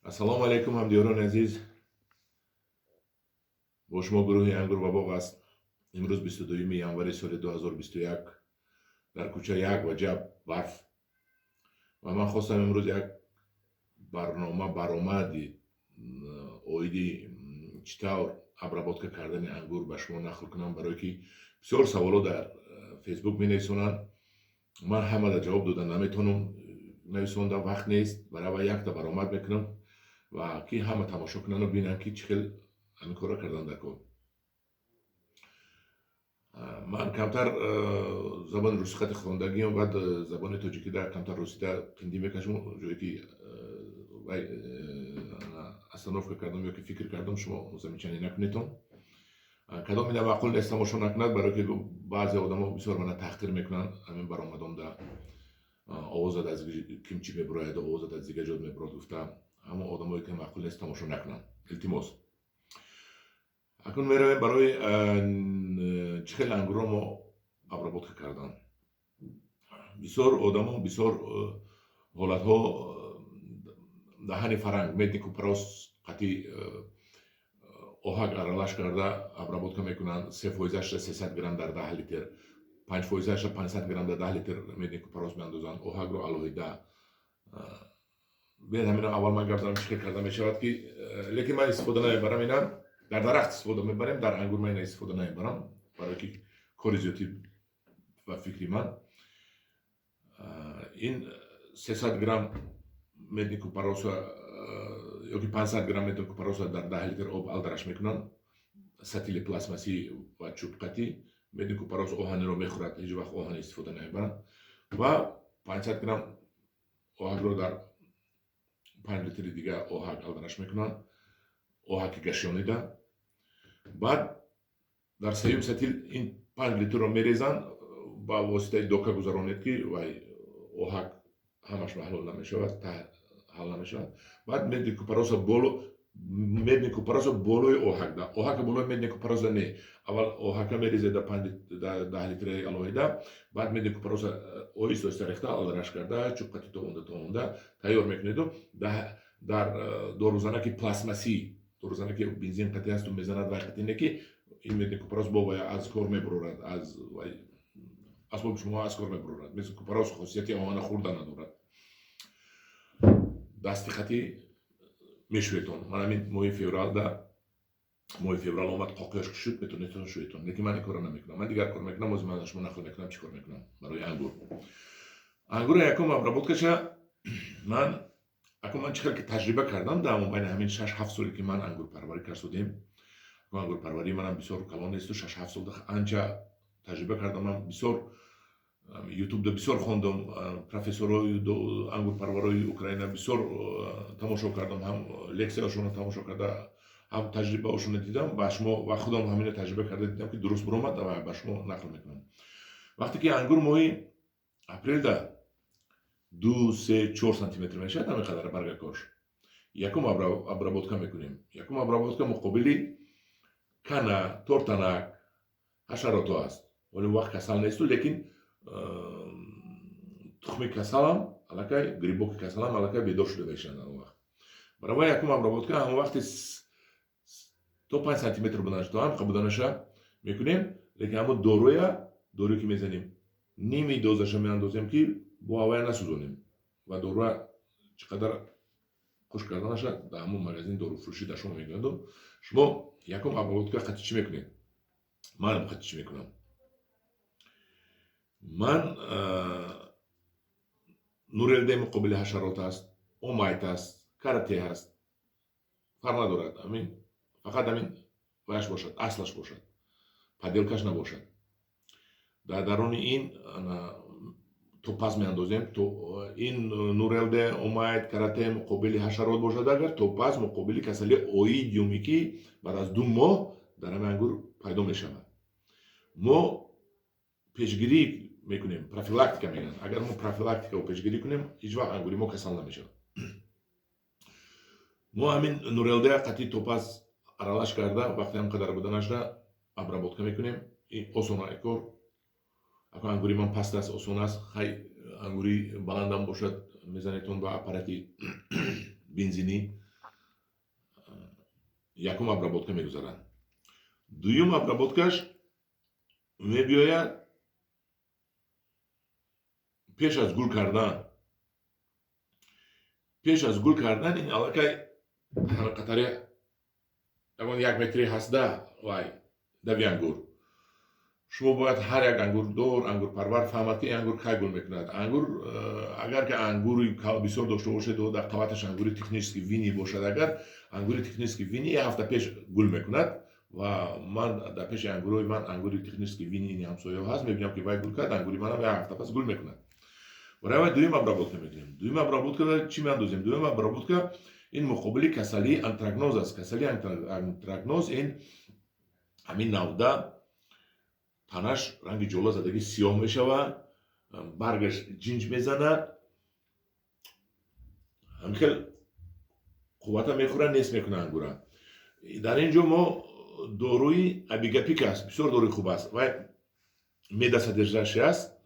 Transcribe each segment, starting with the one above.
Ассалому алайкум, ҳамдиёрони азиз. Бо шумо гурӯҳи «Ангур ва боғ» аст. Имрӯз 22 январи соли 2021, дар кӯча як ваҷаб барф ва ман хостам имрӯз як барнома баромади оиди чӣ тавр обработка кардани ангур ба шумо нақл кунам, барое ки бисёр саволо дар Фейсбук менависонанд. Ман ҳамада ҷавоб дода наметавонам, нависонда вақт нест. Барои якта баромад мекунам ва ки ҳама тамошо кунанду бинанд, ки чӣ хел ҳамин корро кардан дар кор. Ман камтар забони русӣ қати хондагиам, баъд забони тоҷикида камтар русида қиндӣ мекашам. Ҷое ки вай остановка кардам ё ки фикр кардам, шумо замечание накунедон. Кадом ина маъқул нест, тамошо накунад, барое ки баъзе одамо бисёр мана таҳқир мекунанд. Ҳамин баромадонда овозат аз кимчи мебурояд, овозат аз дига ҷо мебурад гуфта, ҳамон одамое ки маъқул нест, тамошо накунанд, илтимос. Акнун меравем барои чӣ хел ангурро мо обработка кардан. Бисёр одамо, бисёр ҳолатҳо даҳани фаранг медный купорос қати оҳак аралаш карда обработка мекунанд. 3 фоизаша 300 грамм дар 10 литр, 5 фоизаша 500 грамм дар 10 литр медный купорос меандозанд, оҳакро алоҳида. Биед, ҳамино аввал ман гап занам, чӣ хел карда мешавад, ки лекин ман истифода намебарам. Ина дар дарахт истифода мебарем, дар ангур ман ина истифода намебарам, барое ки кори зиёдӣ. Ба фикри ман, ин 300 грамм медный купороса ёки 500 грамм медный купороса дар 10 литр об алдараш мекунанд, сатили пластмассӣ ва чӯбқатӣ. Медный купорос оҳаниро мехӯрад, ҳеҷ вақт оҳани истифода намебаранд. Ва 500 грамм оҳакро дар 5 литри дига оҳак алдараш мекунанд, оҳаки гашонида. Баъд дар сеюм сатил ин 5 литрро мерезанд, ба воситаи дока гузаронед, ки вай оҳак ҳамаш маҳлул намешавад, ҳал намешавад. Баъд медный купороса боло, медный купороса болои оҳак да, оҳака болои медный купороса не, аввал оҳака мерезед да 10 литраи алоҳида, баъд медный купороса оҳиста оҳиста рехта, алдараш карда, чӯбқати товонда товонда тайёр мекунеду дар дорузанаки пластмассӣ, дорузанаки бензин қати ҳасту мезанад, вай қати не, ки ин медный купорос бо вай аз кор мебурорад, аз вай асбоби шумо аз кор мебурорад. Мисли купорос хосияти оҳана хурда надорад. Дасти хати мешӯетон. Ман ҳамин моҳи февралда, моҳи феврал омад, қоқиёш шуд, метавонедтон шӯетон. Лекин ман ин корро намекунам, ман дигар кор мекунам. Ози ман шумо нақл мекунам, чӣ кор мекунам барои ангур. Ангура якум обработкаша ман акун ман чӣ хел ки таҷриба кардам дар байни ҳамин 6-7 соле ки ман ангурпарварӣ карсудем. Ангурпарварии манам бисёр калон несту, 6-7 сол анча таҷриба кардам. Ман бисёр Ютубда бисёр хондам, профессорои ангурпарварои Украина бисёр тамошо кардам, ҳам лексияшонро тамошо карда, ҳам таҷрибаошонро дидам ба шумо ва худам ҳамина таҷриба карда дидам, ки дуруст буромад ва ба шумо нақл мекунам. Вақте ки ангур моҳи апрелда 2, 3, 4 сантиметр мешавад, ҳамин қадар баргакош, якум обработка мекунем. Якум обработка муқобили кана, тортанак, ҳашарото аст. Вале вақт касал несту, лекин тухми касалам аллакай, грибоки касалам аллакай бедор шуда мешаванд он вақт. Барои якум обработка ҳамон вақти то 5 сантиметр буданаш, то ҳамқа буданаша мекунем. Лекин ҳамон доруя, доруе ки мезанем, ними дозаша меандозем, ки бо ҳавая насӯзонем. Ва доруа чӣ қадар хуш карданаша дар ҳамон магазин доруфурӯшӣ дар шумо мегӯянду. Шумо якум обработка қати чӣ мекунед? Ман қати чӣ мекунам? Ман Нурелде муқобили ҳашарот аст, Омайт аст, Карате ҳаст, фарқ надорад. Ҳамин фақат ҳамин ваяш бошад, аслаш бошад, подделкаш набошад. Дар даруни ин Топаз меандозем. Ин Нурелде, Омайт, Карате муқобили ҳашарот бошад, агар Топаз муқобили касалии оидиуме, ки баъд аз 2 моҳ дар ҳамин ангур пайдо мешавад. Мо пешгирӣ мекунем, профилактика мегӯянд. Агар мо профилактикао пешгирӣ кунем, ҳеҷ вақт ангури мо касал намешавад. Мо ҳамин Нурелдея қати Топаз аралаш карда, вақте ҳам қадар буданашра обработка мекунем. Осон кор. Ако ангури ман паст аст, осон аст. Хай, ангури баландам бошад, мезанедтон ба аппарати бензинӣ. Якум обработка мегузарад. Дуюм обработкаш мебиёяд пеш аз гул кардан. Пеш аз гул кардан ин аллакай қатари ягон 1 метри ҳастда вай дави ангур. Шумо бояд ҳар як ангурдор, ангурпарвар фаҳмад, ки ин ангур кай гул мекунад. Ангур агар ки ангури бисёр дошта бошед, дар қабаташ ангури технически винный бошад, агар ангури технически винный як ҳафта пеш гул мекунад. Ва ман дар пеши ангурҳои ман ангури технически винный ини ҳамсояҳо ҳаст, мебинам, ки вай гул кард, ангури манам як ҳафта пас гул мекунад. Барои вай дуюм обработка мекунем. Дуюм обработка чӣ меандозем? Дуюм обработка ин муқобили касалии антракноз аст. Касалии антракноз ин ҳамин навда танаш ранги ҷола задагӣ сиёҳ мешавад, баргаш ҷинҷ мезанад, ҳамихел қуввата мехӯра, нест мекуна ангура. Дар ин ҷо мо доруи Абигапик аст, бисёр доруи хуб аст, вай медосодержащий аст.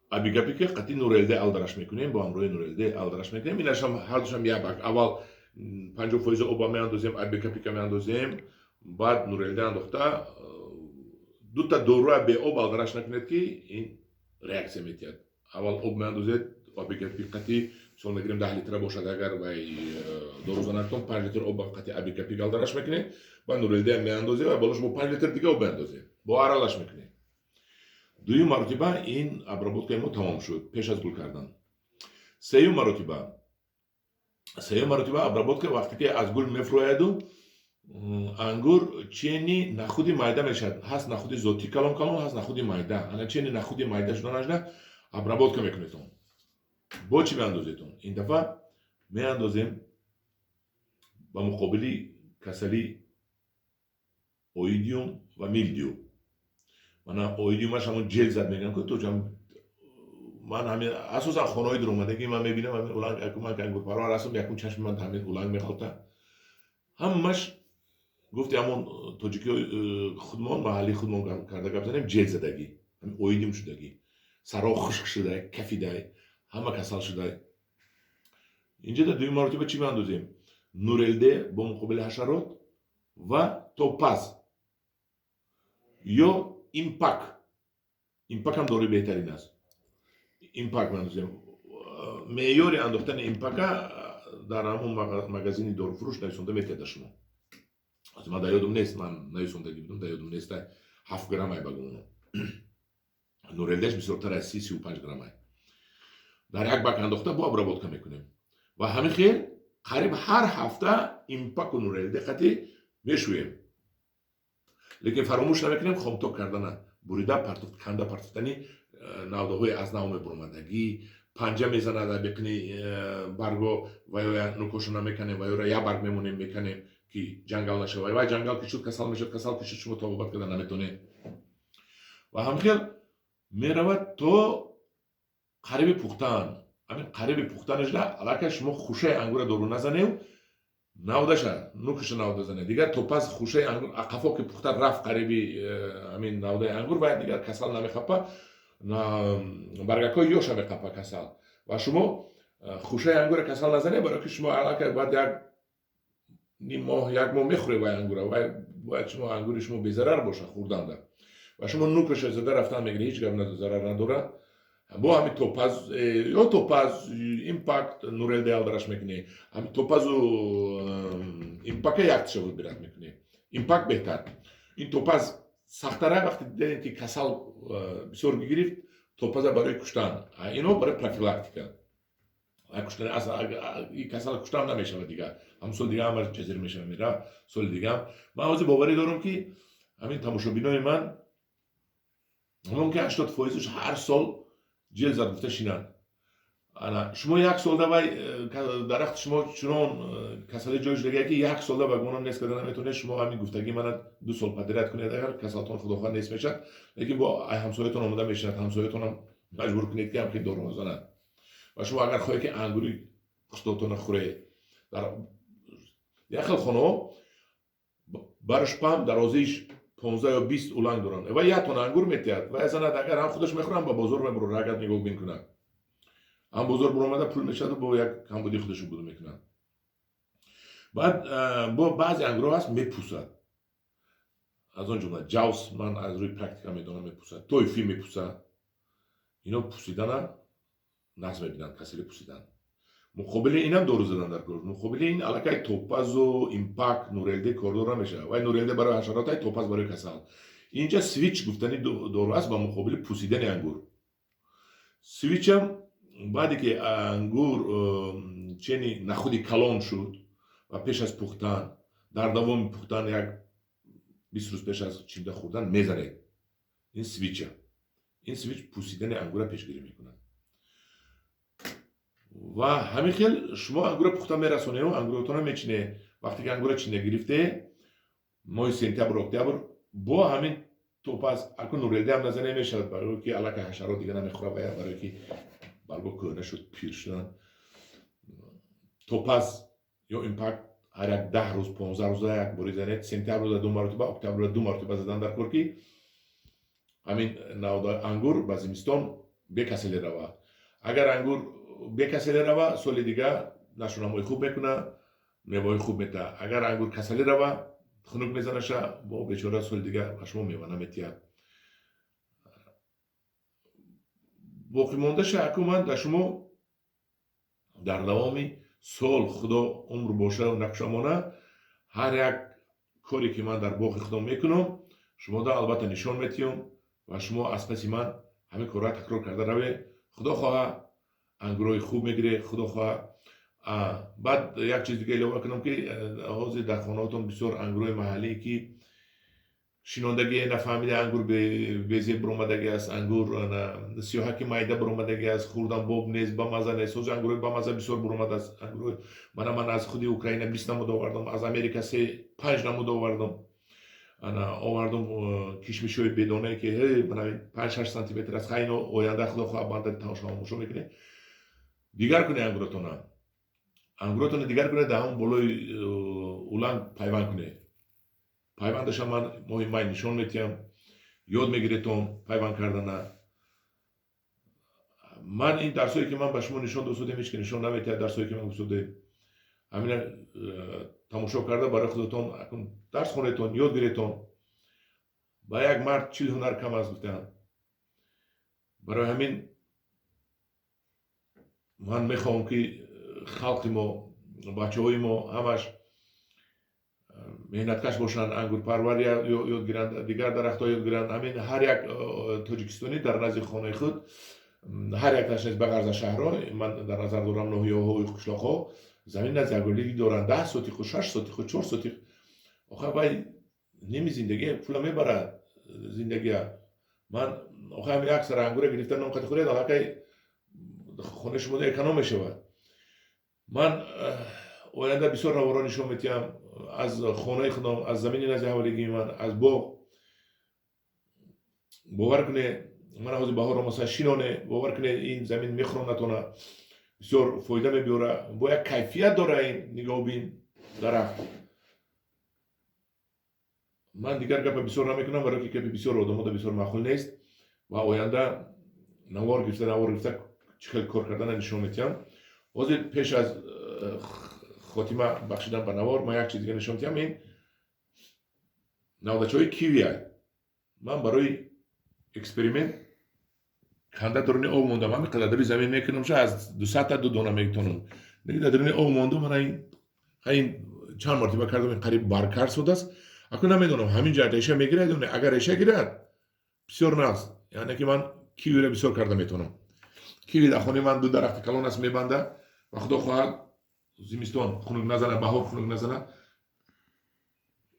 Абигапика қатъи Нурелде алдараш мекунем, бо ҳамроҳи Нурелде алдараш мекунем. Инашам ҳардушам як бак. Аввал 50% оба меандозем, Абигапика меандозем, баъд Нурелде андохта. Дута доруа беоб алдараш накунед, ки ин реаксия метиҳад. Аввал об меандозед Абигапик қатъи, мисол мегирем, 10 литра бошад агар вай дорузанактон, 5 литр об қатъи Абигапик алдараш мекунед, баъд Нурелде меандозем ва болош бо 5 литр дига об меандозем, бо аралаш мекунем. Дуюм маротиба ин обработкаи мо тамом шуд пеш аз гул кардан. Сеюм маротиба обработка вақте ки аз гул мефурӯяду ангур чени нахуди майда мешавад. Ҳаст нахуди зотӣ калон калон, ҳаст нахуди майда. Ана чени нахуди майда шуданашда обработка мекунедон. Бо чӣ меандозедон? Ин дафъа меандозем ба муқобили касали оидиум ва милдиу. Мана оидиумаш ҳамон ҷел зад мегӯям, ки то ман ҳамин асосан хонаҳои дуромадагӣ ман мебинам ҳамин уланг. Ман ки ангурпарвар ҳастам, якум чашми ман ҳамин уланг меғалта. Ҳамаш гуфти ҳамон тоҷикиҳои худмон, маҳаллии худмон карда гап занем, ҷел задагӣ, ҳамин оидиум шудагӣ, саро хушк шудай, кафидай, ҳама касал шудай. Инҷа дар дуюм маротиба чӣ меандозем? Нурелде бо муқобили ҳашарот ва Топаз ё Импак. Импак ҳам дорои беҳтарин аст. Импак меандозем. Меъёри андохтани Импака дар ҳамон магазини доруфурӯш нависонда метиҳад шумо. Ман дар ёдум нест, ман нависондагӣ будам, дар ёдум нест. 7 граммай ба гумонам. Нурелдеш бисёртар аз 30-35 граммай. Дар як бак андохта бо обработка мекунем ва ҳамин хел қариб ҳар ҳафта Импаку Нурелде қатӣ мешӯем. Лекин фаромӯш намекунем хомток кардана, бурида партофт, канда партофтани навдаҳои аз нав мебуромадагӣ, панҷа мезанад абиқни барго ва ё нукоша намеканем ва ёра як барг мемонем, меканем, ки ҷангал нашавад. Вай ҷангал ки шуд, касал мешавад, касал ки шуд, шумо табобат карда наметонед. Ва ҳамхел меравад то қариби пухтан. Ҳамин қариби пухтанашда аллакай шумо хушаи ангура дору назанев, навдаша, нукаша навда занед. Дигар то пас хушаи ангур қафо ки пухта рафт, қариби ҳамин навдаи ангур, вай дигар касал намехапа, баргакҳои ёша меқапа касал. Ва шумо хушаи ангура касал назанед, барои ки шумо аллакай баъд як ним моҳ, як моҳ мехӯред вай ангура. Вай бояд шумо ангури шумо безарар боша хӯрданда. Ва шумо нукаша зада рафтан мегиред, ҳеҷ гап зарар надорад. Бо ҳамин Топаз ё Топаз, Импакт, Нурелде алдараш мекунӣ. Ҳамин Топазу Импака яктиша выбирать мекунӣ. Импакт беҳтар, ин Топаз сахтара. Вақте дидем, ки касал бисёр гирифт, Топаза барои куштан, ино барои профилактика. Касал куштан намешавад дигар, ҳамн соли дига ҳама ҷазир мешава, мера соли дига. Ман ҳозир боварӣ дорам, ки ҳамин тамошобинои ман мумкин 80 фоизаш ҳар сол ҷел зад гуфта шинанд. Ана шумо як солда вай дарахти шумо чунон касали ҷой шудагия, ки як солда ба гумонам нест карда наметавонед. Шумо ҳамин гуфтагӣ мана 2 сол подряд кунед агар, касалтон худохоҳ нест мешавад. Лекин бо ҳамсоятон омода мешинад, ҳамсоятонам маҷбур кунед, ки ҳамхел доруҳо занад. Ва шумо агар хоҳед, ки ангури хустотона хӯред, дар як хел хонаҳо баршпам дарозиш 15 ё 20 уланг доранд ва як тона ангур метиҳад ва занад агар, ҳам худаш мехӯрад, ҳам ба бозор мебурад. Агар нигоҳбин кунад, ҳам бозор буромада пул мешаваду бо як камбуди худашо буд мекунад. Баъд бо баъзе ангурҳо ҳаст, мепусад, аз он ҷумла ҷавс, ман аз рӯи практика медонам, мепусад, тоифӣ мепусад. Ино пусидана нағз мебинанд, касели пусидан. Муқобили инам дору задан дар кор. Муқобили ин аллакай Топазу, Импакт, Нурелде кордор намешавад. Вай Нурелде барои ҳашаротай, Топаз барои касал. Инҷа Свич гуфтани дору аст ба муқобили пусидани ангур. Свичам баъде ки ангур чени нахуди калон шуд ва пеш аз пухтан, дар давоми пухтан, як 20 рӯз пеш аз чида хӯрдан мезанед ин Свича. Ин Свич пусидани ангура пешгирӣ мекунад. Ва ҳамин хел шумо ангура пухта мерасонеду ангуротона мечине. Вақте ки ангура чинда гирифте, моҳи сентябр, октябр бо ҳамин Топаз, акун Нурелдеам назане мешавад, барое ки аллакай ҳашарот дига намехӯрад ва барое ки барго кӯҳна шуд, пир шуданд. Топаз ё Импакт ҳар як 10 рӯз, 15 рӯза як бори занед. Сентябрда ду маротиба, октябрда ду маротиба задан дар кор, ки ҳамин наводаи ангур ба зимистон бекаселе равад. Агар ангур бекаселе рава, соли дига нашунамои хуб мекуна, меваҳои хуб метаҳад. Агар ангур касалӣ рава, хунук мезанаша, бо бечора соли дига ба шумо мева наметиҳад. Боқимондаша аку ман дар шумо дар давоми сол, Худо умр боша накушамона, ҳар як коре ки ман дар боғи худо мекунам, шумода албатта нишон метиҳам ва шумо аз паси ман ҳамин корро такрор карда раве. Худо хоҳа, ангурҳои хуб мегире, Худо хоҳа. Баъд як чиз дига илова кунам, ки ҳозир дар хонаҳотон бисёр ангурҳои маҳаллие ки шинондагие нафаҳмида, ангур безеб биромадагӣ аст, ангур сиёҳаки майда биромадагӣ аст, хӯрдан боб нест, бамаза нест. Ҳозир ангурҳои бамаза бисёр биромадааст. Ангурҳои мана ман аз худи Украина 20 намуд овардам, аз Америка се панҷ намуд овардам. Ана овардам кишмишҳои бедонае, ки мана 5-6 сантиметр аст. Хайно оянда, Худо хоҳа, банда тамошо мекунед. Дигар кунед ангуротона, ангуротона дигар кунед, дар ҳамон болои уланг пайванд кунед. Пайвандаша ман моҳи май нишон метиҳам, ёд мегиретон пайванд кардана. Ман ин дарсое ки ман ба шумо нишон додем, ҳеч ки нишон наметиҳад. Дарсое ки ман гуфтодем, ҳамина тамошо карда, барои худатон дарс хонетон, ёд гиретон. Ба як мард 40 ҳунар кам аст, гуфтаанд. Барои ҳамин ман мехоҳам, ки халқи мо, бачаҳои мо ҳамаш меҳнаткаш бошанд, ангурпарвар ёд гиранд, дигар дарахтҳо ёд гиранд. Ҳамин ҳар як тоҷикистонӣ дар назди хонаи худ, ҳар як ташнес, ба ғарз аз шаҳрҳо, ман дар назар дорам ноҳияҳои қишлоқҳо, замин назди ягонлигӣ доранд, 10 сотиху, 6 сотиху, 4 сотих. Охир вай ними зиндагӣ пула мебарад зиндагия. Ман охир ҳамин як сара ангура гирифта, нон қати хӯред, аллакай хонаи шумо эконом мешавад. Ман оянда бисёр наворо нишон метиҳам аз хонаи худам, аз замини назди ҳаволигии ман, аз боғ. Бовар кунед, ман ҳозир баҳор омаса, шиноне, бовар кунед, ин замин мехӯронатона, бисёр фоида мебиёра, бо як кайфият дора ин нигоҳубин дарахт. Ман дигар гапа бисёр намекунам, барое ки гапи бисёр одамода бисёр маъқул нест. Ва оянда навор гирифта, навор гирифта, чӣ хел кор кардана нишон метиҳам. Ҳозир пеш аз хотима бахшидан ба навор ман як чиз дига нишон медиҳам. Ин навдачаҳои кивия ман барои эксперимент канда даруни об мондам. Ҳамин қадар дари замин мекунам, ша аз 200-та ду дона метонам. Дар даруни об мондум. Мана ин чанд мартиба кардам, ин қариб баркар шудааст. Акун намедонам, ҳамин ҷа реша мегирад ё не. Агар реша гирад, бисёр нағз, яъне ки ман кивиро бисёр карда метавонам. Киви дар хонаи ман ду дарахти калон аст, мебанда ва, Худо хоҳад, зимистон хунук назана, баҳор хунук назана,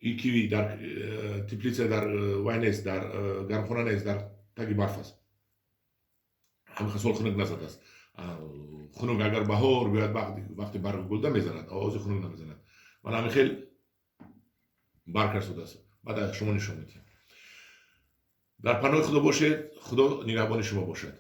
и киви дар теплица, дар вай нест, дар гармхона нест, дар таги барф аст. Ҳамин сол хунук назадааст. Хунук агар баҳор биёяд, вақти барг гулда мезанад, овози хунук намезанад. Ман ҳамин хел баркар шудааст, баъд шумо нишон медиҳам. Дар паноҳи Худо бошед, Худо нигаҳбони шумо бошад.